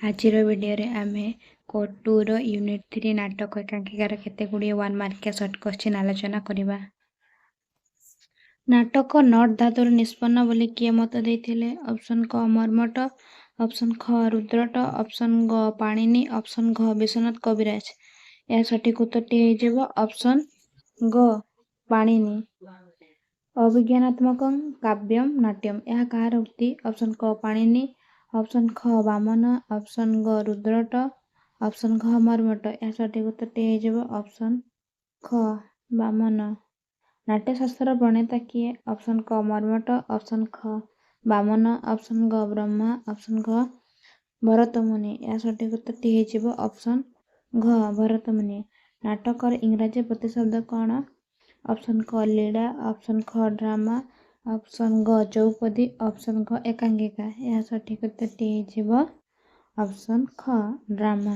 ଆଜିର ଭିଡ଼ିଓରେ ଆମେ କୋର୍ 2ର ୟୁନିଟ୍ 3 ନାଟକ ଏକାଙ୍କିକାର କେତେ ଗୁଡ଼ିଏ 1 ମାର୍କିଆ ସର୍ଟ କ୍ୱେଶ୍ଚିନ୍ ଆଲୋଚନା କରିବା। ନାଟକ not ଧାତୁରୁ ନିଷ୍ପନ୍ନ ବୋଲି କିଏ ମତ ଦେଇଥିଲେ? ଅପସନ୍ କ ମର୍ମଟ, ଅପସନ୍ ଖ ରୁଦ୍ରଟ, ଅପସନ୍ ଗ ପାଣିନି, ଅପସନ୍ ଘ ବିଶ୍ୱନାଥ କବିରାଜ। ଏହା ସଠିକ୍ ଉତ୍ତରଟି ହେଇଯିବ ଅପସନ୍ ଗ ପାଣିନି। ଅଭିଜ୍ଞାନାତ୍ମକ କାବ୍ୟମ୍ ନାଟ୍ୟମ୍ ଏହା କାହାର ଉକ୍ତି? ଅପସନ୍ କ ପାଣିନି, ଅପସନ୍ ଖ ବାମନ, ଅପସନ୍ ଗ ରୁଦ୍ରଟ, ଅପସନ୍ ଘ ମର୍ମଟ। ଏହା ସଠିକ୍ ଉତ୍ତରଟି ହେଇଯିବ ଅପସନ୍ ଖ ବାମନ। ନାଟ୍ୟଶାସ୍ତ୍ରର ପ୍ରଣେତା କିଏ? ଅପସନ୍ କ ମର୍ମଟ, ଅପସନ୍ ଖ ବାମନ, ଅପସନ୍ ଗ ବ୍ରହ୍ମା, ଅପସନ୍ ଘ ଭରତମୁନି। ଏହା ସଠିକ୍ ଉତ୍ତରଟି ହେଇଯିବ ଅପସନ୍ ଘ ଭରତମୁନି। ନାଟକର ଇଂରାଜୀ ପ୍ରତିଶବ୍ଦ କ'ଣ? ଅପସନ୍ କ ଲୀଳା, ଅପସନ୍ ଖ ଡ୍ରାମା, ଅପସନ୍ ଗ ଚୌପଦୀ, ଅପସନ୍ ଘ ଏକାଙ୍କିକା। ଏହା ସଠିକ୍ ଉତ୍ତରଟି ହେଇଯିବ ଅପସନ୍ ଖ drama.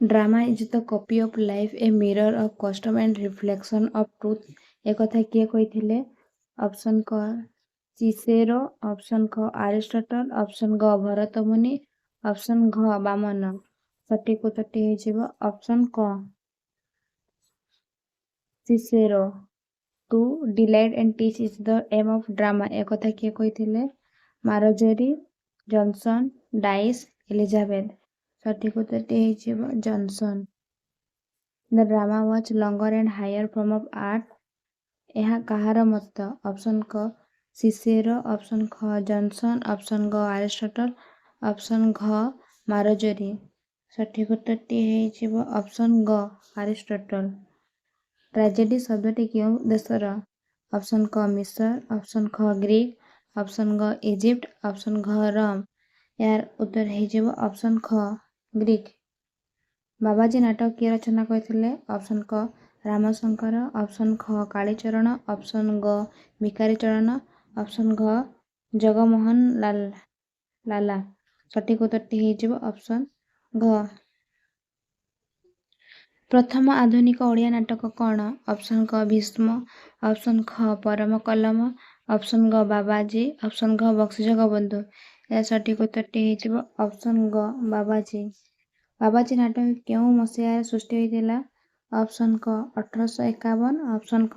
Drama is the copy of life, a mirror of custom and reflection of truth. ଏକଥା କିଏ କହିଥିଲେ? ଅପସନ୍ କ ସିସେରୋ, ଅପସନ୍ ଖ ଆରିଷ୍ଟଟଲ, ଅପସନ୍ ଗ ଭରତମୁନି, ଅପସନ୍ ଘ ବାମନ। ସଠିକ୍ ଉତ୍ତରଟି ହେଇଯିବ ଅପସନ୍ କ Cicero. To delight and teach is the aim of drama. ଏକଥା କିଏ କହିଥିଲେ? ମାରୋଜେରି, ଜନସନ୍, ଡାଇସ୍, ଏଲିଜାବେଥ। ସଠିକ୍ ଉତ୍ତରଟି ହେଇଯିବ Johnson. The drama was longer and higher form of art. ଏହା କାହାର ମତ? ଅପସନ୍ କ ସିସେରୋ, ଅପସନ୍ ଖ ଜନସନ୍, ଅପସନ୍ ଗ ଆରିଷ୍ଟଟଲ, ଅପସନ୍ ଘ ମାରୋଜେରି। ସଠିକ୍ ଉତ୍ତରଟି ହେଇଯିବ ଅପସନ୍ ଗ ଆରିଷ୍ଟଟଲ। ଟ୍ରାଜେଡି ଶବ୍ଦଟି କେଉଁ ଦେଶର? ଅପସନ୍ କ ମିଶର, ଅପସନ୍ ଖ ଗ୍ରୀକ୍, ଅପସନ୍ ଗ ଇଜିପ୍ଟ, ଅପସନ୍ ଘ ରୋମ। ଏହାର ଉତ୍ତର ହେଇଯିବ ଅପସନ୍ ଖ ଗ୍ରୀକ୍। ବାବାଜୀ ନାଟକ କିଏ ରଚନା କରିଥିଲେ? ଅପସନ୍ କ ରାମଶଙ୍କର, ଅପସନ୍ ଖ କାଳୀଚରଣ, ଅପସନ୍ ଗ ଭିକାରୀ ଚରଣ, ଅପସନ୍ ଘ ଜଗମୋହନ ଲାଲା। ସଠିକ୍ ଉତ୍ତରଟି ହେଇଯିବ ଅପସନ୍ ଘ। ପ୍ରଥମ ଆଧୁନିକ ଓଡ଼ିଆ ନାଟକ କ'ଣ? ଅପସନ୍ କ ଭୀଷ୍ମ, ଅପସନ୍ ଖ ପରମ କଲମ, ଅପସନ୍ ଗ ବାବାଜୀ, ଅପସନ୍ ଘ ବକ୍ସି ଜଗବନ୍ଧୁ। ଏହା ସଠିକ୍ ଉତ୍ତରଟି ହେଇଯିବ ଅପସନ୍ ଗ ବାବାଜୀ। ବାବାଜୀ ନାଟକ କେଉଁ ମସିହାରେ ସୃଷ୍ଟି ହୋଇଥିଲା? ଅପସନ୍ କ 1851, ଅପସନ୍ ଖ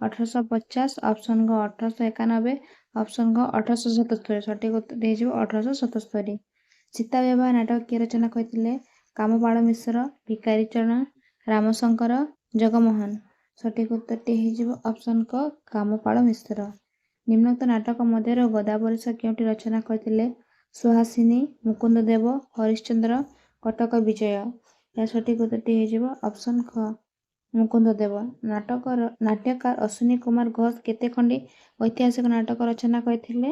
1850, ଅପସନ୍ ଗ 1891, ଅପସନ୍ ଘ 1877। ସଠିକ୍ ଉତ୍ତର ହେଇଯିବ 1877। ସୀତା ବିବାହ ନାଟକ କିଏ ରଚନା କରିଥିଲେ? କାମପାଳ ମିଶ୍ର, ଭିକାରୀ ଚରଣ, ରାମଶଙ୍କର, ଜଗମୋହନ। ସଠିକ୍ ଉତ୍ତରଟି ହେଇଯିବ ଅପସନ୍ କ କାମପାଳ ମିଶ୍ର। ନିମ୍ନୋକ୍ତ ନାଟକ ମଧ୍ୟରୁ ଗୋଦାବରୀଶ କେଉଁଟି ରଚନା କରିଥିଲେ? ସୁହାସିନୀ, ମୁକୁନ୍ଦ ଦେବ, ହରିଶ୍ଚନ୍ଦ୍ର, କଟକ ବିଜୟ। ଏହା ସଠିକ୍ ଉତ୍ତରଟି ହେଇଯିବ ଅପସନ୍ ଖ ମୁକୁନ୍ଦ ଦେବ। ନାଟ୍ୟକାର ଅଶ୍ୱିନୀ କୁମାର ଘୋଷ କେତେ ଖଣ୍ଡି ଐତିହାସିକ ନାଟକ ରଚନା କରିଥିଲେ?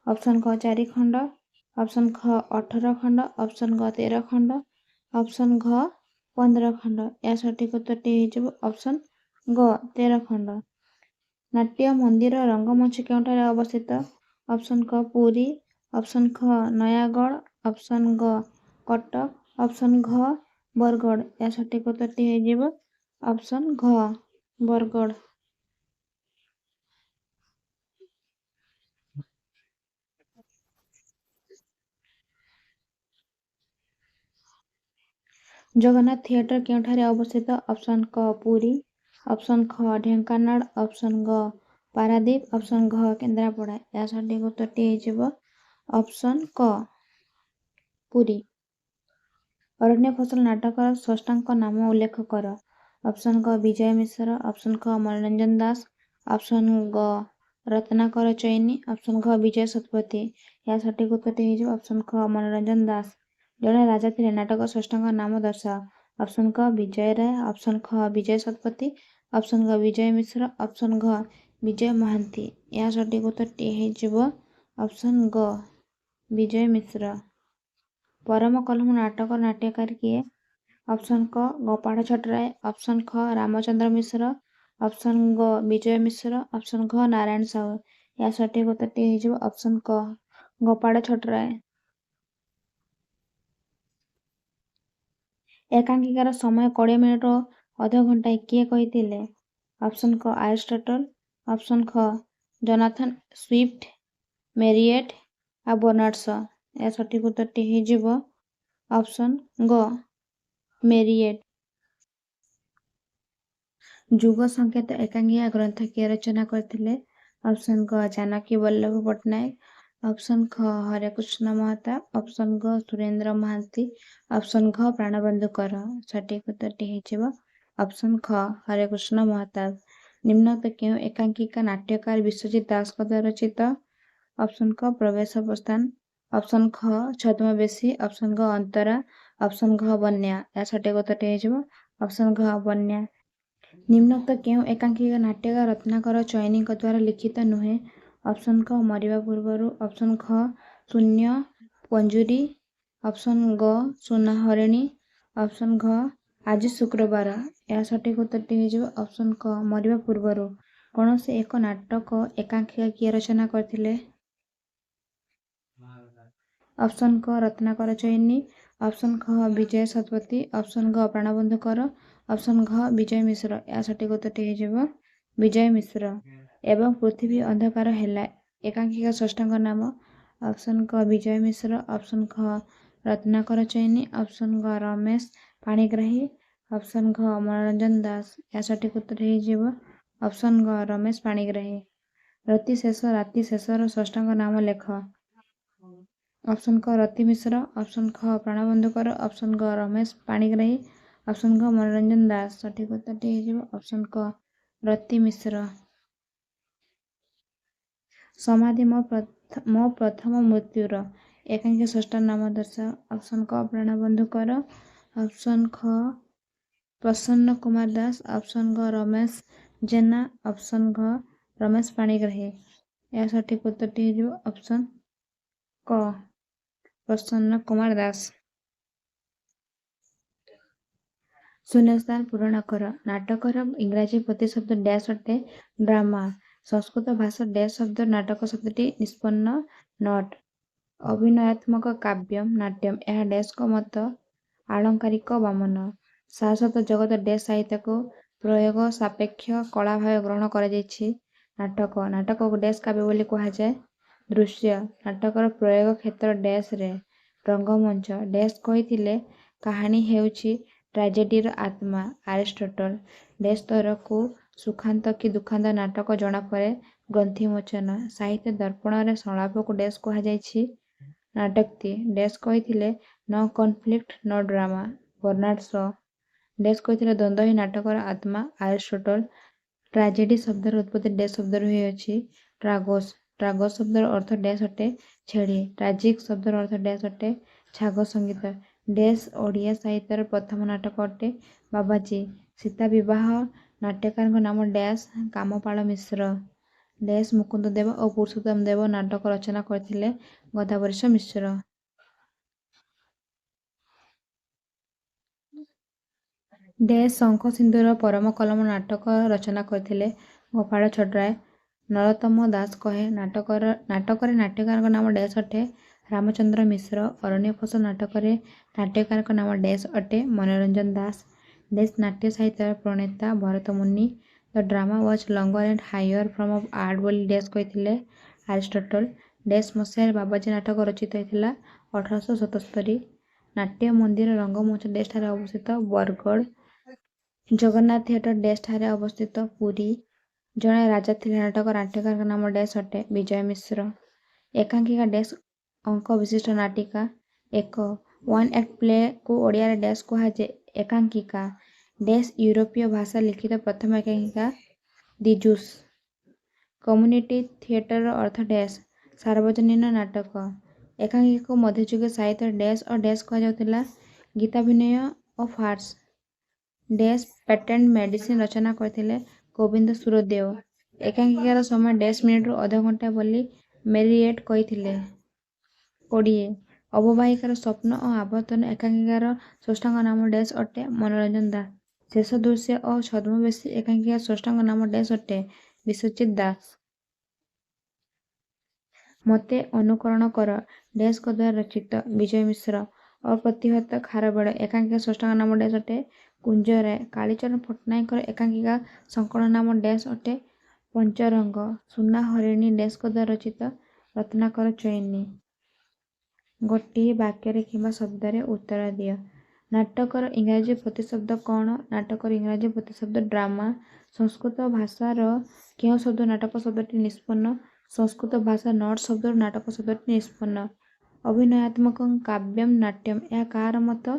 ଅପସନ୍ କ 4 ଖଣ୍ଡ, ଅପସନ୍ ଖ 18 ଖଣ୍ଡ, ଅପସନ୍ ଗ 13 ଖଣ୍ଡ, ଅପସନ୍ ଘ 15 ଖଣ୍ଡ। ଏହା ସଠିକ୍ ଉତ୍ତରଟି ହେଇଯିବ ଅପସନ୍ ଗ 13 ଖଣ୍ଡ। ନାଟ୍ୟ ମନ୍ଦିର ରଙ୍ଗମଞ୍ଚ କେଉଁଠାରେ ଅବସ୍ଥିତ? ଅପସନ୍ କ ପୁରୀ, ଅପସନ୍ ଖ ନୟାଗଡ଼, ଅପସନ୍ ଗ କଟକ, ଅପସନ୍ ଘ ବରଗଡ଼। ଏହା ସଠିକ୍ ଉତ୍ତରଟି ହେଇଯିବ ଅପସନ୍ ଘ ବରଗଡ଼। ଜଗନ୍ନାଥ ଥିଏଟର କେଉଁଠାରେ ଅବସ୍ଥିତ? ଅପସନ୍ କ ପୁରୀ, ଅପସନ୍ ଖ ଢେଙ୍କାନାଳ, ଅପସନ୍ ଗ ପାରାଦୀପ, ଅପସନ୍ ଘ କେନ୍ଦ୍ରାପଡ଼ା। ଏହା ସଠିକ୍ ଉତ୍ତରଟି ହେଇଯିବ ଅପସନ୍ କ ପୁରୀ। ଅରଣ୍ୟ ଫସଲ ନାଟକର ସ୍ରଷ୍ଟାଙ୍କ ନାମ ଉଲ୍ଲେଖ କର। ଅପସନ୍ କ ବିଜୟ ମିଶ୍ର, ଅପସନ୍ ଖ ମନୋରଞ୍ଜନ ଦାସ, ଅପସନ୍ ଗ ରତ୍ନାକର ଚଇନି, ଅପସନ୍ ଘ ବିଜୟ ଶତପଥୀ। ଏହା ସଠିକ୍ ଉତ୍ତରଟି ହେଇଯିବ ଅପସନ୍ ଖ ମନୋରଞ୍ଜନ ଦାସ। ଜଣେ ରାଜା ଥିଲେ ନାଟକ ସ୍ରଷ୍ଟାଙ୍କ ନାମ ଦର୍ଶାଅ। ଅପସନ୍ କ ବିଜୟ ରାୟ, ଅପସନ୍ ଖ ବିଜୟ ଶତପଥୀ, ଅପସନ୍ ଗ ବିଜୟ ମିଶ୍ର, ଅପସନ୍ ଘ ବିଜୟ ମହାନ୍ତି। ଏହା ସଠିକ୍ ଉତ୍ତରଟି ହେଇଯିବ ଅପସନ୍ ଗ ବିଜୟ ମିଶ୍ର। ପରମ କଲମ ନାଟକର ନାଟ୍ୟକାର କିଏ? ଅପସନ୍ କ ଗୋପାଳ ଛୋଟରାୟ, ଅପସନ୍ ଖ ରାମଚନ୍ଦ୍ର ମିଶ୍ର, ଅପସନ୍ ଗ ବିଜୟ ମିଶ୍ର, ଅପସନ୍ ଘ ନାରାୟଣ ସାହୁ। ଏହା ସଠିକ୍ ଉତ୍ତରଟି ହେଇଯିବ ଅପସନ୍ କ ଗୋପାଳ ଛୋଟରାୟ। ଏକାଙ୍କିକାର ସମୟ 20 ମିନିଟ ଓ ଅଧ ଘଣ୍ଟାଏ କିଏ କହିଥିଲେ? ଅପସନ୍ କ ଆରିଷ୍ଟଟଲ, ଅପସନ୍ ଖ ଜନାଥନ ସ୍ୱିଫ୍ଟ, ମେରିଏଟ୍ ଆଉ ବର୍ନାର୍ଡ ଶ। ଏହା ସଠିକ୍ ଉତ୍ତରଟି ହେଇଯିବ ଅପସନ୍ ଗ ମେରିଏଟ୍। ଯୁଗ ସଂକେତ ଏକାଙ୍କିକା ଗ୍ରନ୍ଥ କିଏ ରଚନା କରିଥିଲେ? ଅପସନ୍ କ ଜାନକୀ ବଲ୍ଲଭ ପଟ୍ଟନାୟକ, ଅପସନ୍ ଖ ହରେକୃଷ୍ଣ ମହତାବ, ଅପସନ୍ ଗ ସୁରେନ୍ଦ୍ର ମହାନ୍ତି, ଅପସନ୍ ଘ ପ୍ରାଣବନ୍ଧୁ କର। ସଠିକ୍ ଉତ୍ତରଟି ହେଇଯିବ ଅପସନ୍ ଖ ହରେକୃଷ୍ଣ ମହତାବ। ନିମ୍ନୋକ୍ତ କେଉଁ ଏକାଙ୍କିକା ନାଟ୍ୟକାର ବିଶ୍ୱଜିତ ଦାସଙ୍କ ଦ୍ୱାରା ରଚିତ? ଅପସନ୍ କ ପ୍ରବେଶ ପ୍ରସ୍ଥାନ, ଅପସନ୍ ଖ ଛଦ୍ମବେଶୀ, ଅପସନ୍ ଗ ଅନ୍ତରା, ଅପସନ୍ ଘ ବନ୍ୟା। ଏହା ସଠିକ୍ ଉତ୍ତରଟି ହେଇଯିବ ଅପସନ୍ ଘ ବନ୍ୟା। ନିମ୍ନୋକ୍ତ କେଉଁ ଏକାଙ୍କିକା ନାଟ୍ୟକାର ରତ୍ନାକର ଚଇନିଙ୍କ ଦ୍ୱାରା ଲିଖିତ ନୁହେଁ? ଅପସନ୍ କ ମରିବା ପୂର୍ବରୁ, ଅପସନ୍ ଖ ଶୂନ୍ୟ ପଞ୍ଜୁରୀ, ଅପସନ୍ ଗ ସୁନା ହରିଣୀ, ଅପସନ୍ ଘ ଆଜି ଶୁକ୍ରବାର। ଏହା ସଠିକ୍ ଉତ୍ତରଟି ହେଇଯିବ ଅପସନ୍ କ ମରିବା ପୂର୍ବରୁ। କୌଣସି ଏକ ନାଟକ ଏକାଙ୍କିକା କିଏ ରଚନା କରିଥିଲେ? ଅପସନ୍ କ ରତ୍ନାକର ଚଇନି, ଅପସନ୍ ଖ ବିଜୟ ଶତପଥୀ, ଅପସନ୍ ଗ ପ୍ରାଣବନ୍ଧୁ କର, ଅପସନ୍ ଘ ବିଜୟ ମିଶ୍ର। ଏହା ସଠିକ୍ ଉତ୍ତରଟି ହେଇଯିବ ବିଜୟ ମିଶ୍ର। ଏବଂ ପୃଥିବୀ ଅନ୍ଧକାର ହେଲା ଏକାଙ୍କିକା ସ୍ରଷ୍ଟାଙ୍କ ନାମ? ଅପସନ୍ କ ବିଜୟ ମିଶ୍ର, ଅପସନ୍ ଖ ରତ୍ନାକର ଚଇନି, ଅପସନ୍ ଗ ରମେଶ ପାଣିଗ୍ରାହୀ, ଅପସନ୍ ଘ ମନୋରଞ୍ଜନ ଦାସ। ଏହା ସଠିକ୍ ଉତ୍ତର ହେଇଯିବ ଅପସନ୍ ଗ ରମେଶ ପାଣିଗ୍ରାହୀ। ରତି ଶେଷ ରାତି ଶେଷର ସ୍ରଷ୍ଟାଙ୍କ ନାମ ଲେଖ। ଅପସନ୍ କ ରତି ମିଶ୍ର, ଅପସନ୍ ଖ ପ୍ରାଣବନ୍ଧୁ କର, ଅପସନ୍ ଗ ରମେଶ ପାଣିଗ୍ରାହୀ, ଅପସନ୍ ଘ ମନୋରଞ୍ଜନ ଦାସ। ସଠିକ୍ ଉତ୍ତରଟି ହେଇଯିବ ଅପସନ୍ କ ରତି ମିଶ୍ର। ସମାଧି ମୋ ପ୍ରଥମ ମୃତ୍ୟୁର ଏକାଙ୍କି ସ୍ରଷ୍ଟା ନାମ ଦର୍ଶାଅ। ଅପସନ୍ କ ପ୍ରାଣବନ୍ଧୁ କର, ଅପସନ୍ ଖ ପ୍ରସନ୍ନ କୁମାର ଦାସ, ଅପସନ୍ ଗ ରମେଶ ଜେନା, ଅପସନ୍ ଘ ରମେଶ ପାଣିଗ୍ରାହୀ। ଏହା ସଠିକ୍ ଉତ୍ତରଟି ହେଇଯିବ ଅପସନ୍ କ ପ୍ରସନ୍ନ କୁମାର ଦାସ। ଶୂନ୍ୟସ୍ଥାନ ପୂରଣ କର। ନାଟକର ଇଂରାଜୀ ପ୍ରତିଶବ୍ଦ ଡ୍ୟାସ୍ ଅଟେ। ଡ୍ରାମା। ସଂସ୍କୃତ ଭାଷା ଡ୍ୟାସ୍ ଶବ୍ଦ ନାଟକ ଶବ୍ଦଟି ନିଷ୍ପନ୍ନ। Not. ଅଭିନୟାତ୍ମକ କାବ୍ୟମ୍ ନାଟ୍ୟମ୍, ଏହା ଡ୍ୟାସ୍ଙ୍କ ମତ। ଆଳଙ୍କାରିକ ବାମନ। ସାରସ୍ୱତ ଜଗତ ଡ୍ୟାସ୍ ସାହିତ୍ୟକୁ ପ୍ରୟୋଗ ସାପେକ୍ଷ କଳା ଭାବେ ଗ୍ରହଣ କରାଯାଇଛି। ନାଟକ। ନାଟକକୁ ଡ୍ୟାସ୍ କାବ୍ୟ ବୋଲି କୁହାଯାଏ। ଦୃଶ୍ୟ। ନାଟକର ପ୍ରୟୋଗ କ୍ଷେତ୍ର ଡ୍ୟାସ୍ରେ। ରଙ୍ଗମଞ୍ଚ। ଡ୍ୟାସ୍ କହିଥିଲେ କାହାଣୀ ହେଉଛି ଟ୍ରାଜେଡିର ଆତ୍ମା। ଆରିଷ୍ଟୋଟଲ। ଡ୍ୟାସ୍ ତରକୁ ସୁଖାନ୍ତ କି ଦୁଃଖାନ୍ତ ନାଟକ ଜଣାପଡ଼େ। ଗ୍ରନ୍ଥିମୋଚନ। ସାହିତ୍ୟ ଦର୍ପଣରେ ସଂଳାପକୁ ଡ୍ୟାସ୍ କୁହାଯାଇଛି। ନାଟୋକ୍ତି। ଡ୍ୟାସ୍ କହିଥିଲେ no conflict no drama. Bernard Shaw. Dash କହିଥିଲେ ଦ୍ୱନ୍ଦ୍ୱ ହିଁ ନାଟକର ଆତ୍ମା। ଆରିଷ୍ଟୋଟଲ। ଟ୍ରାଜେଡି ଶବ୍ଦର ଉତ୍ପତ୍ତି ଡ୍ୟାସ୍ ଶବ୍ଦରୁ ହୋଇଅଛି। ଟ୍ରାଗୋସ୍। ଟ୍ରାଗୋସ୍ ଶବ୍ଦର ଅର୍ଥ ଡ୍ୟାସ୍ ଅଟେ। ଛେଳି। ଟ୍ରାଜିକ୍ ଶବ୍ଦର ଅର୍ଥ ଡ୍ୟାସ୍ ଅଟେ। ଛାଗ ସଙ୍ଗୀତ। ଡ୍ୟାସ୍ ଓଡ଼ିଆ ସାହିତ୍ୟର ପ୍ରଥମ ନାଟକ ଅଟେ। ବାବାଜୀ। ସୀତା ବିବାହ ନାଟ୍ୟକାରଙ୍କ ନାମ ଡ୍ୟାସ୍। କାମପାଳ ମିଶ୍ର। ଡ୍ୟାସ୍ ମୁକୁନ୍ଦ ଦେବ ଓ ପୁରୁଷୋତ୍ତମ ଦେବ ନାଟକ ରଚନା କରିଥିଲେ। ଗୋଦାବରୀଶ ମିଶ୍ର। ଡ୍ୟାସ୍ ଶଙ୍ଖ ସିନ୍ଦୁର ପରମ କଲମ ନାଟକ ରଚନା କରିଥିଲେ। ଗୋପାଳ ଛୋଟରାୟ। ନରୋତ୍ତମ ଦାସ କହେ ନାଟକରେ ନାଟ୍ୟକାରଙ୍କ ନାମ ଡ୍ୟାସ୍ ଅଟେ। ରାମଚନ୍ଦ୍ର ମିଶ୍ର। ଅରଣ୍ୟ ଫସଲ ନାଟକରେ ନାଟ୍ୟକାରଙ୍କ ନାମ ଡ୍ୟାସ୍ ଅଟେ। ମନୋରଞ୍ଜନ ଦାସ। ଡ୍ୟାସ୍ ନାଟ୍ୟ ସାହିତ୍ୟର ପ୍ରଣେତା। Bharatmuni. The drama was longer and higher form of art ବୋଲି ଡ୍ୟାସ୍ କହିଥିଲେ। ଆରିଷ୍ଟୋଟଲ। ଡ୍ୟାସ୍ ମସିହାରେ ବାବାଜୀ ନାଟକ ରଚିତ ହୋଇଥିଲା। 1877। ନାଟ୍ୟ ମନ୍ଦିର ରଙ୍ଗମଞ୍ଚ ଡ୍ୟାସ୍ ଠାରେ ଅବସ୍ଥିତ। ବରଗଡ଼। ଜଗନ୍ନାଥ ଥିଏଟର ଡ୍ୟାସ୍ ଠାରେ ଅବସ୍ଥିତ। ପୁରୀ। ଜଣେ ରାଜା ଥିଲେ ନାଟକ ନାଟ୍ୟକାରଙ୍କ ନାମ ଡ୍ୟାସ୍ ଅଟେ। ବିଜୟ ମିଶ୍ର। ଏକାଙ୍କିକା ଡ୍ୟାସ୍ ଅଙ୍କ ବିଶିଷ୍ଟ ନାଟିକା। ଏକ। ୱାନ୍ ଆକ୍ଟ ପ୍ଲେକୁ ଓଡ଼ିଆରେ ଡ୍ୟାସ୍ କୁହାଯାଏ। ଏକାଙ୍କିକା। ଡ୍ୟାସ୍ ୟୁରୋପୀୟ ଭାଷା ଲିଖିତ ପ୍ରଥମ ଏକାଙ୍କିକା। ଦି ଜୁସ୍। କମ୍ୟୁନିଟି ଥିଏଟରର ଅର୍ଥ ଡ୍ୟାସ୍। ସାର୍ବଜନୀନ ନାଟକ। ଏକାଙ୍କିକାକୁ ମଧ୍ୟଯୁଗୀୟ ସାହିତ୍ୟରେ ଡ୍ୟାସ୍ ଓ ଡ୍ୟାସ୍ କୁହାଯାଉଥିଲା। ଗୀତାଭିନୟ ଓ ଫାର୍ସ। ଡ୍ୟାସ୍ ପେଟେଣ୍ଟ ମେଡିସିନ୍ ରଚନା କରିଥିଲେ। ଗୋବିନ୍ଦ ସୁରଦେଓ। ଏକାଙ୍କିକାର ସମୟ ଡ୍ୟାସ୍ ମିନିଟରୁ ଅଧଘଣ୍ଟା ବୋଲି ମେରିଏଟ୍ କହିଥିଲେ। 20। ଅବବାହିକାର ସ୍ୱପ୍ନ ଓ ଆବର୍ତ୍ତନ ଏକାଙ୍କିକାର ସ୍ରଷ୍ଟାଙ୍କ ନାମ ଡ୍ୟାସ୍ ଅଟେ। ମନୋରଞ୍ଜନ ଦାସ। ଶେଷ ଦୃଶ୍ୟ ଓ ଛଦ୍ମବେଶୀ ଏକାଙ୍କିକାର ସ୍ରଷ୍ଟାଙ୍କ ନାମ ଡ୍ୟାସ୍ ଅଟେ। ବିଶ୍ୱଜିତ ଦାସ। ମୋତେ ଅନୁକରଣ କର ଡ୍ୟାସ୍ଙ୍କ ଦ୍ୱାରା ରଚିତ। ବିଜୟ ମିଶ୍ର। ଅପ୍ରତିହତ ଖାରବେଳ ଏକାଙ୍କିକା ସ୍ରଷ୍ଟାଙ୍କ ନାମ ଡ୍ୟାସ୍ ଅଟେ। କୁଞ୍ଜ ରାୟ। କାଳୀଚରଣ ପଟ୍ଟନାୟକଙ୍କର ଏକାଙ୍କିକା ସଂକଳନ ନାମ ଡ୍ୟାସ୍ ଅଟେ। ପଞ୍ଚରଙ୍ଗ। ସୁନା ହରିଣୀ ଡେସ୍କ ଦ୍ୱାରା ରଚିତ? ରତ୍ନାକର ଚଇନି। ଗୋଟିଏ ବାକ୍ୟରେ କିମ୍ବା ଶବ୍ଦରେ ଉତ୍ତର ଦିଅ। ନାଟକର ଇଂରାଜୀ ପ୍ରତିଶବ୍ଦ କ'ଣ? ନାଟକର ଇଂରାଜୀ ପ୍ରତିଶବ୍ଦ ଡ୍ରାମା। ସଂସ୍କୃତ ଭାଷାର କେଉଁ ଶବ୍ଦ ନାଟକ ଶବ୍ଦଟି ନିଷ୍ପନ୍ନ? ସଂସ୍କୃତ ଭାଷା not ଶବ୍ଦରୁ ନାଟକ ଶବ୍ଦଟି ନିଷ୍ପନ୍ନ। ଅଭିନୟାତ୍ମକଂ କାବ୍ୟମ୍ ନାଟ୍ୟମ୍, ଏହା କାହାର ମତ?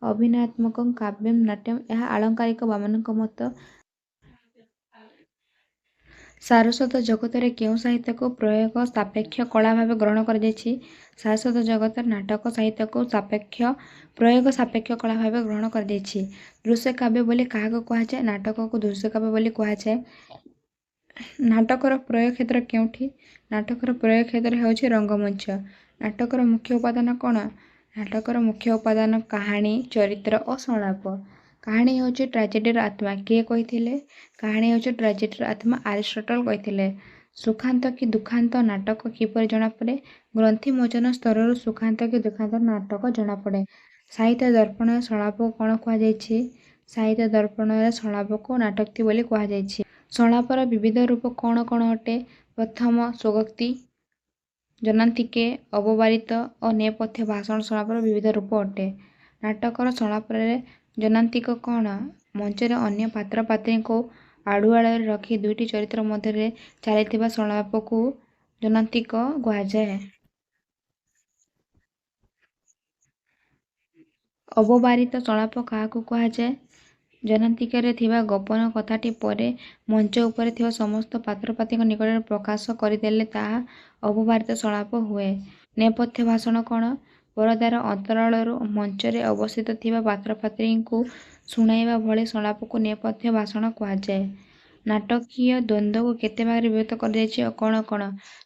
ଅଭିନୟାତ୍ମକଂ କାବ୍ୟମ୍ ନାଟ୍ୟମ୍, ଏହା ଆଳଙ୍କାରିକ ବାମନଙ୍କ ମତ। ସାରସ୍ୱତ ଜଗତରେ କେଉଁ ସାହିତ୍ୟକୁ ପ୍ରୟୋଗ ସାପେକ୍ଷ କଳା ଭାବେ ଗ୍ରହଣ କରାଯାଇଛି? ସାରସ୍ୱତ ଜଗତରେ ନାଟକ ସାହିତ୍ୟକୁ ସାପେକ୍ଷ ପ୍ରୟୋଗ ସାପେକ୍ଷ କଳା ଭାବେ ଗ୍ରହଣ କରାଯାଇଛି। ଦୃଶ୍ୟକାବ୍ୟ ବୋଲି କାହାକୁ କୁହାଯାଏ? ନାଟକକୁ ଦୃଶ୍ୟକାବ୍ୟ ବୋଲି କୁହାଯାଏ। ନାଟକର ପ୍ରୟୋଗ କ୍ଷେତ୍ର କେଉଁଠି? ନାଟକର ପ୍ରୟୋଗ କ୍ଷେତ୍ର ହେଉଛି ରଙ୍ଗମଞ୍ଚ। ନାଟକର ମୁଖ୍ୟ ଉପାଦାନ କ'ଣ? ନାଟକର ମୁଖ୍ୟ ଉପାଦାନ କାହାଣୀ, ଚରିତ୍ର ଓ ସଂଳାପ। କାହାଣୀ ହେଉଛି ଟ୍ରାଜେଡିର ଆତ୍ମା, କିଏ କହିଥିଲେ? କାହାଣୀ ହେଉଛି ଟ୍ରାଜେଡିର ଆତ୍ମା, ଆରିଷ୍ଟଟଲ କହିଥିଲେ। ସୁଖାନ୍ତ କି ଦୁଃଖାନ୍ତ ନାଟକ କିପରି ଜଣାପଡ଼େ? ଗ୍ରନ୍ଥିମୋଚନ ସ୍ତରରୁ ସୁଖାନ୍ତ କି ଦୁଃଖାନ୍ତ ନାଟକ ଜଣାପଡ଼େ। ସାହିତ୍ୟ ଦର୍ପଣରେ ସଂଳାପକୁ କ'ଣ କୁହାଯାଇଛି? ସାହିତ୍ୟ ଦର୍ପଣରେ ସଂଳାପକୁ ନାଟୋକ୍ତି ବୋଲି କୁହାଯାଇଛି। ସଂଳାପର ବିବିଧ ରୂପ କ'ଣ କ'ଣ ଅଟେ? ପ୍ରଥମ ସ୍ୱଗୋକ୍ତି, ଜନାନ୍ତିକେ, ଅବବାରିତ ଓ ନେପଥ୍ୟ ଭାଷଣ ସଂଳାପର ବିବିଧ ରୂପ ଅଟେ। ନାଟକର ସଂଳାପରେ ଜନାନ୍ତିକ କ'ଣ? ମଞ୍ଚରେ ଅନ୍ୟ ପାତ୍ରପାତ୍ରୀଙ୍କୁ ଆଢ଼ୁଆଳରେ ରଖି ଦୁଇଟି ଚରିତ୍ର ମଧ୍ୟରେ ଚାଲିଥିବା ସଂଳାପକୁ ଜନାନ୍ତିକ କୁହାଯାଏ। ଅବବାରିତ ସଂଳାପ କାହାକୁ କୁହାଯାଏ? ଜନାନ୍ତିକରେ ଥିବା ଗୋପନ କଥାଟି ପରେ ମଞ୍ଚ ଉପରେ ଥିବା ସମସ୍ତ ପାତ୍ରପାତ୍ରୀଙ୍କ ନିକଟରେ ପ୍ରକାଶ କରିଦେଲେ ତାହା ଅବବାରିତ ସଂଳାପ ହୁଏ। ନେପଥ୍ୟ ଭାଷଣ କ'ଣ? ପରଦାର ଅନ୍ତରାଳରୁ ମଞ୍ଚରେ ଅବସ୍ଥିତ ଥିବା ପାତ୍ରପାତ୍ରୀଙ୍କୁ ଶୁଣାଇବା ଭଳି ସଂଳାପକୁ ନେପଥ୍ୟ ଭାଷଣ କୁହାଯାଏ। ନାଟକୀୟ ଦ୍ୱନ୍ଦ୍ୱକୁ କେତେ ଭାଗରେ ବିଭକ୍ତ କରାଯାଇଛି ଓ କ'ଣ କ'ଣ?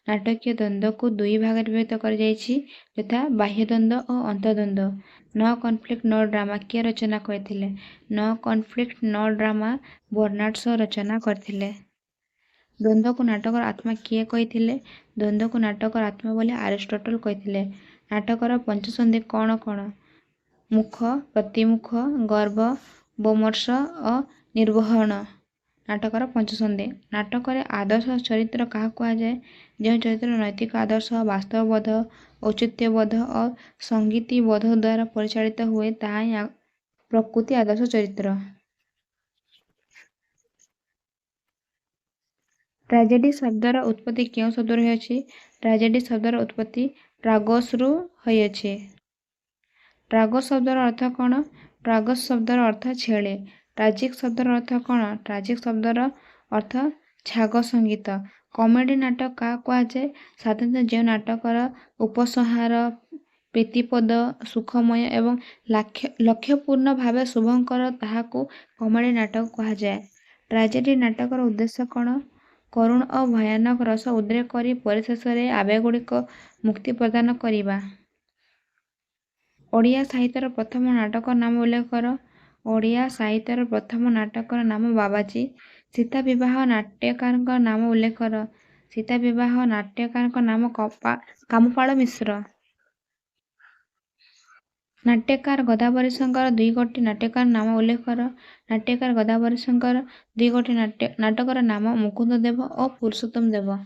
ନାଟକୀୟ ଦ୍ୱନ୍ଦ୍ୱକୁ ଦୁଇ ଭାଗରେ ବିଭକ୍ତ କରାଯାଇଛି, ଯଥା ବାହ୍ୟ ଦ୍ୱନ୍ଦ୍ୱ ଓ ଅନ୍ତର୍ଦ୍ୱନ୍ଦ୍ୱ। ନୋ କନଫ୍ଲିକ୍ଟ ନୋ ଡ୍ରାମା କିଏ ରଚନା କରିଥିଲେ? No conflict no drama Bernard Shaw ରଚନା କରିଥିଲେ। ଦ୍ୱନ୍ଦ୍ୱକୁ ନାଟକର ଆତ୍ମା କିଏ କହିଥିଲେ? ଦ୍ୱନ୍ଦ୍ୱକୁ ନାଟକର ଆତ୍ମା ବୋଲି ଆରିଷ୍ଟଟଲ କହିଥିଲେ। ନାଟକର ପଞ୍ଚସନ୍ଧି କ'ଣ କ'ଣ? ମୁଖ, ପ୍ରତିମୁଖ, ଗର୍ଭ, ବମର୍ଷ ଓ ନିର୍ବହଣ ନାଟକର ପଞ୍ଚସନ୍ଧି। ନାଟକରେ ଆଦର୍ଶ ଚରିତ୍ର କାହାକୁ କୁହାଯାଏ? ଯେଉଁ ଚରିତ୍ର ନୈତିକ ଆଦର୍ଶ, ବାସ୍ତବବୋଧ, ଔଚିତ୍ୟବୋଧ ଓ ସଙ୍ଗତିବୋଧ ଦ୍ୱାରା ପରିଚାଳିତ ହୁଏ, ତାହା ହିଁ ପ୍ରକୃତି ଆଦର୍ଶ ଚରିତ୍ର। ଟ୍ରାଜେଡି ଶବ୍ଦର ଉତ୍ପତ୍ତି କେଉଁ ଶବ୍ଦରୁ ହୋଇଅଛି? ଟ୍ରାଜେଡି ଶବ୍ଦର ଉତ୍ପତ୍ତି ଟ୍ରାଗୋସ୍‌ରୁ ହୋଇଅଛି। ଟ୍ରାଗୋସ୍ ଶବ୍ଦର ଅର୍ଥ କ'ଣ? ଟ୍ରାଗୋସ୍ ଶବ୍ଦର ଅର୍ଥ ଛେଳି। ଟ୍ରାଜିକ୍ ଶବ୍ଦର ଅର୍ଥ କ'ଣ? ଟ୍ରାଜିକ୍ ଶବ୍ଦର ଅର୍ଥ ଛାଗ ସଙ୍ଗୀତ। କମେଡି ନାଟକ କାହାକୁ କୁହାଯାଏ? ସାଧାରଣତଃ ଯେଉଁ ନାଟକର ଉପସଂହାର ପ୍ରୀତିପ୍ରଦ, ସୁଖମୟ ଏବଂ ଲକ୍ଷ୍ୟପୂର୍ଣ୍ଣ ଭାବେ ଶୁଭଙ୍କର, ତାହାକୁ କମେଡି ନାଟକ କୁହାଯାଏ। ଟ୍ରାଜେଡି ନାଟକର ଉଦ୍ଦେଶ୍ୟ କ'ଣ? କରୁଣ ଓ ଭୟାନକ ରସ ଉଦ୍ରେକ କରି ପରିଶେଷରେ ଆବେଗଗୁଡ଼ିକୁ ମୁକ୍ତି ପ୍ରଦାନ କରିବା। ଓଡ଼ିଆ ସାହିତ୍ୟର ପ୍ରଥମ ନାଟକର ନାମ ଉଲ୍ଲେଖ କର। ଓଡ଼ିଆ ସାହିତ୍ୟର ପ୍ରଥମ ନାଟକର ନାମ ବାବାଜୀ। ସୀତା ବିବାହ ନାଟ୍ୟକାରଙ୍କ ନାମ ଉଲ୍ଲେଖ କର। ସୀତା ବିବାହ ନାଟ୍ୟକାରଙ୍କ ନାମ କାମପାଳ ମିଶ୍ର। ନାଟ୍ୟକାର ଗୋଦାବରୀଶଙ୍କର ଦୁଇଗୋଟି ନାଟକର ନାମ ଉଲ୍ଲେଖ କର। ନାଟ୍ୟକାର ଗୋଦାବରୀଶଙ୍କର ଦୁଇଗୋଟି ନାଟକର ନାମ ମୁକୁନ୍ଦଦେବ ଓ ପୁରୁଷୋତ୍ତମ ଦେବ।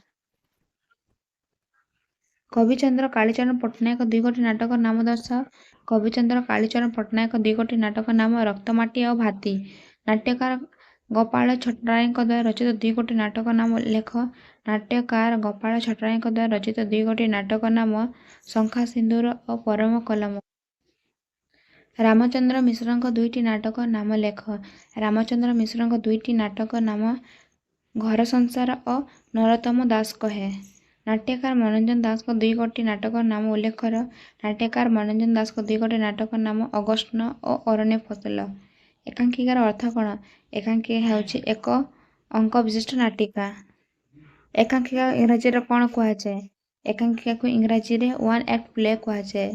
କବିଚନ୍ଦ୍ର କାଳୀଚରଣ ପଟ୍ଟନାୟକ ଦୁଇଗୋଟି ନାଟକର ନାମ ଦର୍ଶାଅ। କବିଚନ୍ଦ୍ର କାଳୀଚରଣ ପଟ୍ଟନାୟକ ଦୁଇଗୋଟି ନାଟକର ନାମ ରକ୍ତମାଟି ଓ ଭାତୀ। ନାଟ୍ୟକାର ଗୋପାଳ ଛୋଟରାୟଙ୍କ ଦ୍ୱାରା ରଚିତ ଦୁଇଗୋଟି ନାଟକର ନାମ ଲେଖ। ନାଟ୍ୟକାର ଗୋପାଳ ଛୋଟରାୟଙ୍କ ଦ୍ୱାରା ରଚିତ ଦୁଇଗୋଟି ନାଟକର ନାମ ଶଙ୍ଖା ସିନ୍ଦୂର ଓ ପରମ କଲମ। ରାମଚନ୍ଦ୍ର ମିଶ୍ରଙ୍କ ଦୁଇଟି ନାଟକର ନାମ ଲେଖ। ରାମଚନ୍ଦ୍ର ମିଶ୍ରଙ୍କ ଦୁଇଟି ନାଟକର ନାମ ଘର ସଂସାର ଓ ନରୋତ୍ତମ ଦାସ କହେ। ନାଟ୍ୟକାର ମନୋରଞ୍ଜନ ଦାସଙ୍କ ଦୁଇଗୋଟି ନାଟକର ନାମ ଉଲ୍ଲେଖ କର। ନାଟ୍ୟକାର ମନୋରଞ୍ଜନ ଦାସଙ୍କ ଦୁଇଗୋଟି ନାଟକର ନାମ ଅଗଷ୍ଟନ ଓ ଅରଣ୍ୟ ଫସଲ। ଏକାଙ୍କିକାର ଅର୍ଥ କ'ଣ? ଏକାଙ୍କିକା ହେଉଛି ଏକ ଅଙ୍କ ବିଶିଷ୍ଟ ନାଟିକା। ଏକାଙ୍କିକା ଇଂରାଜୀରେ କ'ଣ କୁହାଯାଏ? ଏକାଙ୍କିକାକୁ ଇଂରାଜୀରେ ୱାନ୍ ଆକ୍ଟ ପ୍ଲେ କୁହାଯାଏ।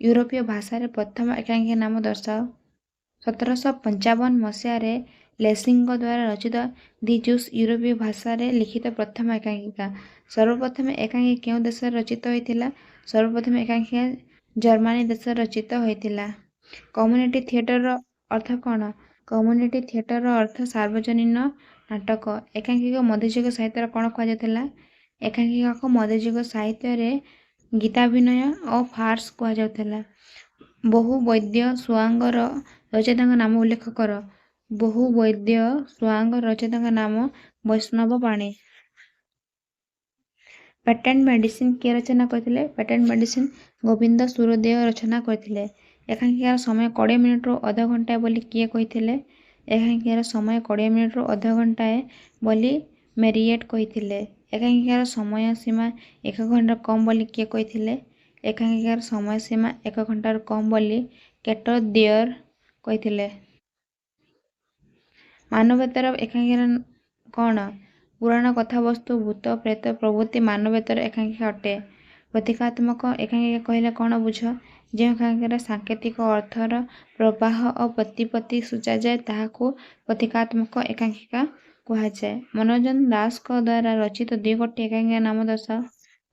ୟୁରୋପୀୟ ଭାଷାରେ ପ୍ରଥମ ଏକାଙ୍କିକା ନାମ ଦର୍ଶାଅ। 1755 ମସିହାରେ ଲେସିଂଙ୍କ ଦ୍ୱାରା ରଚିତ ଦି ଜୁସ୍ ୟୁରୋପୀୟ ଭାଷାରେ ଲିଖିତ ପ୍ରଥମ ଏକାଙ୍କିକା। ସର୍ବପ୍ରଥମେ ଏକାଙ୍କିକା କେଉଁ ଦେଶରେ ରଚିତ ହୋଇଥିଲା? ସର୍ବପ୍ରଥମେ ଏକାଙ୍କିକା ଜର୍ମାନୀ ଦେଶରେ ରଚିତ ହୋଇଥିଲା। କମ୍ୟୁନିଟି ଥିଏଟରର ଅର୍ଥ କ'ଣ? କମ୍ୟୁନିଟି ଥିଏଟରର ଅର୍ଥ ସାର୍ବଜନୀନ ନାଟକ। ଏକାଙ୍କିକ ମଧ୍ୟଯୁଗ ସାହିତ୍ୟରେ କ'ଣ କୁହାଯାଉଥିଲା? ଏକାଙ୍କିକାକୁ ମଧ୍ୟଯୁଗ ସାହିତ୍ୟରେ ଗୀତାଭିନୟ ଓ ଫାର୍ସ କୁହାଯାଉଥିଲା। ବହୁ ବୈଦ୍ୟ ସୁଆଙ୍ଗର ରଚୟିତାଙ୍କ ନାମ ଉଲ୍ଲେଖ କର। ବହୁ ବୈଦ୍ୟ ସୁଆଙ୍ଗର ରଚୟିତାଙ୍କ ନାମ ବୈଷ୍ଣବ ପାଣି। ପେଟେଣ୍ଟ ମେଡିସିନ୍ କିଏ ରଚନା କରିଥିଲେ? ପେଟେଣ୍ଟ ମେଡିସିନ୍ ଗୋବିନ୍ଦ ସୁରଦେଓ ରଚନା କରିଥିଲେ। ଏକାଙ୍କିକାର ସମୟ 20 ମିନିଟରୁ ଅଧ ଘଣ୍ଟାଏ ବୋଲି କିଏ କହିଥିଲେ? ଏକାଙ୍କିକାର ସମୟ 20 ମିନିଟରୁ ଅଧ ଘଣ୍ଟାଏ ବୋଲି ମେରିଏଟ୍ କହିଥିଲେ। ଏକାଙ୍କିକାର ସମୟ ସୀମା 1 ଘଣ୍ଟାରୁ କମ୍ ବୋଲି କିଏ କହିଥିଲେ? ଏକାଙ୍କିକାର ସମୟ ସୀମା 1 ଘଣ୍ଟାରୁ କମ୍ ବୋଲି କେଟୋ ଦିଅର କହିଥିଲେ। ମାନବେତର ଏକାଙ୍କିକା କ'ଣ? ପୁରାଣ କଥାବସ୍ତୁ, ଭୂତ, ପ୍ରେତ ପ୍ରଭୃତି ମାନବେତର ଏକାଙ୍କିକା ଅଟେ। ପ୍ରତୀକାତ୍ମକ ଏକାଙ୍କିକା କହିଲେ କ'ଣ ବୁଝ? ଯେଉଁ ଏକାଙ୍କିକାରେ ସାଙ୍କେତିକ ଅର୍ଥର ପ୍ରବାହ ଓ ପ୍ରତିପତ୍ତି ସୂଚାଯାଏ, ତାହାକୁ ପ୍ରତୀକାତ୍ମକ ଏକାଙ୍କିକା କୁହାଯାଏ। ମନୋରଞ୍ଜନ ଦାସଙ୍କ ଦ୍ୱାରା ରଚିତ ଦୁଇଗୋଟି ଏକାଙ୍କିକାର ନାମ ଦର୍ଶାଅ।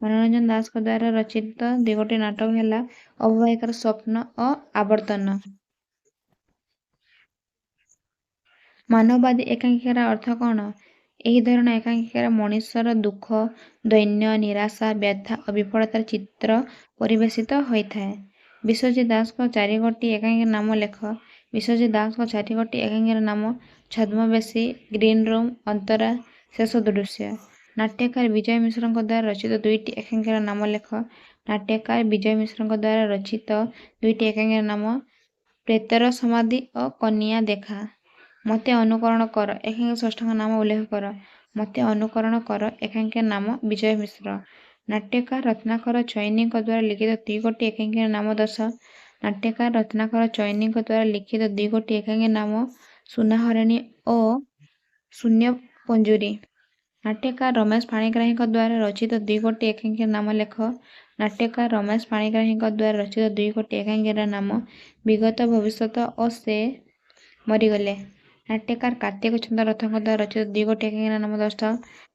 ମନୋରଞ୍ଜନ ଦାସଙ୍କ ଦ୍ୱାରା ରଚିତ ଦୁଇଗୋଟି ନାଟକ ହେଲା ଅବବାହିକାର ସ୍ୱପ୍ନ ଓ ଆବର୍ତ୍ତନ। ମାନବବାଦୀ ଏକାଙ୍କିକାର ଅର୍ଥ କ'ଣ? ଏହି ଧରଣର ଏକାଙ୍କିକାରେ ମଣିଷର ଦୁଃଖ, ଦୈନ୍ୟ, ନିରାଶା, ବ୍ୟଥା ଓ ବିଫଳତାର ଚିତ୍ର ପରିବେଷିତ ହୋଇଥାଏ। ବିଶ୍ୱଜିତ ଦାସଙ୍କ ଚାରିଗୋଟି ଏକାଙ୍କିକାର ନାମ ଲେଖ। ବିଶ୍ୱଜିତ ଦାସଙ୍କ ଚାରିଗୋଟି ଏକାଙ୍କିକାର ନାମ ଛଦ୍ମବେଶୀ, ଗ୍ରୀନ୍ ରୁମ୍, ଅନ୍ତରା, ଶେଷ ଦୃଶ୍ୟ। ନାଟ୍ୟକାର ବିଜୟ ମିଶ୍ରଙ୍କ ଦ୍ୱାରା ରଚିତ ଦୁଇଟି ଏକାଙ୍କିକାର ନାମ ଲେଖ। ନାଟ୍ୟକାର ବିଜୟ ମିଶ୍ରଙ୍କ ଦ୍ୱାରା ରଚିତ ଦୁଇଟି ଏକାଙ୍କିକାର ନାମ ପ୍ରେତର ସମାଧି ଓ କନିଆ ଦେଖା। ମୋତେ ଅନୁକରଣ କର ଏକାଙ୍କିକାର ସ୍ରଷ୍ଟାଙ୍କ ନାମ ଉଲ୍ଲେଖ କର। ମୋତେ ଅନୁକରଣ କର ଏକାଙ୍କିକାର ନାମ ବିଜୟ ମିଶ୍ର। ନାଟ୍ୟକାର ରତ୍ନାକର ଚଇନିଙ୍କ ଦ୍ୱାରା ଲିଖିତ ଦୁଇଗୋଟି ଏକାଙ୍କିକାର ନାମ ଦର୍ଶାଅ। ନାଟ୍ୟକାର ରତ୍ନାକର ଚଇନିଙ୍କ ଦ୍ୱାରା ଲିଖିତ ଦୁଇଗୋଟି ଏକାଙ୍କିକାର ନାମ ସୁନା ହରିଣୀ ଓ ଶୂନ୍ୟ ପଞ୍ଜୁରୀ। ନାଟ୍ୟକାର ରମେଶ ପାଣିଗ୍ରାହୀଙ୍କ ଦ୍ୱାରା ରଚିତ ଦୁଇଗୋଟି ଏକାଙ୍କିକାର ନାମ ଲେଖ। ନାଟ୍ୟକାର ରମେଶ ପାଣିଗ୍ରାହୀଙ୍କ ଦ୍ୱାରା ରଚିତ ଦୁଇଗୋଟି ଏକାଙ୍କିକାର ନାମ ବିଗତ ଭବିଷ୍ୟତ ଓ ସେ ମରିଗଲେ। ନାଟ୍ୟକାର କାର୍ତ୍ତିକ ଚନ୍ଦ୍ର ରଥଙ୍କ ଦ୍ୱାରା ରଚିତ ଦୁଇଗୋଟି ଏକାଙ୍କିକାର ନାମ ଦର୍ଶାଅ।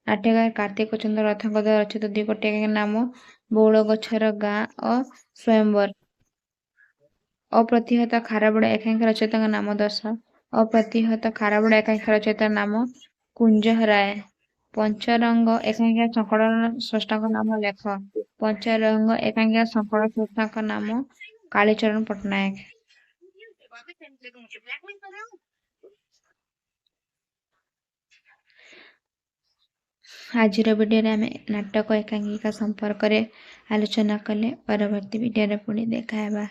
ନାଟ୍ୟକାର କାର୍ତ୍ତିକ ଚନ୍ଦ୍ର ରଥଙ୍କ ଦ୍ୱାରା ରଚିତ ଦୁଇଗୋଟି ଏକାଙ୍କିକାର ନାମ ବଉଳ ଗଛର ଗାଁ ଓ ସ୍ୱୟଂବର। ଅପ୍ରତିହତ ଖାରବେଳ ଏକାଙ୍କିକା ରଚୟିତାଙ୍କ ନାମ ଦର୍ଶାଅ। ଅପ୍ରତିହତ ଖାରବେଳ ଏକାଙ୍କିକା ରଚୟିତାଙ୍କ ନାମ କୁଞ୍ଜ ରାୟ। ପଞ୍ଚରଙ୍ଗ ଏକାଙ୍କିକା ସଂକଳନର ସ୍ରଷ୍ଟାଙ୍କ ନାମ ଲେଖ। ପଞ୍ଚରଙ୍ଗ ଏକାଙ୍କିକା ସଂକଳନ ସ୍ରଷ୍ଟାଙ୍କ ନାମ କାଳୀଚରଣ ପଟ୍ଟନାୟକ। ଆଜିର ଭିଡ଼ିଓରେ ଆମେ ନାଟକ ଏକାଙ୍କିକା ସମ୍ପର୍କରେ ଆଲୋଚନା କଲେ। ପରବର୍ତ୍ତୀ ଭିଡ଼ିଓରେ ପୁଣି ଦେଖା ହେବା।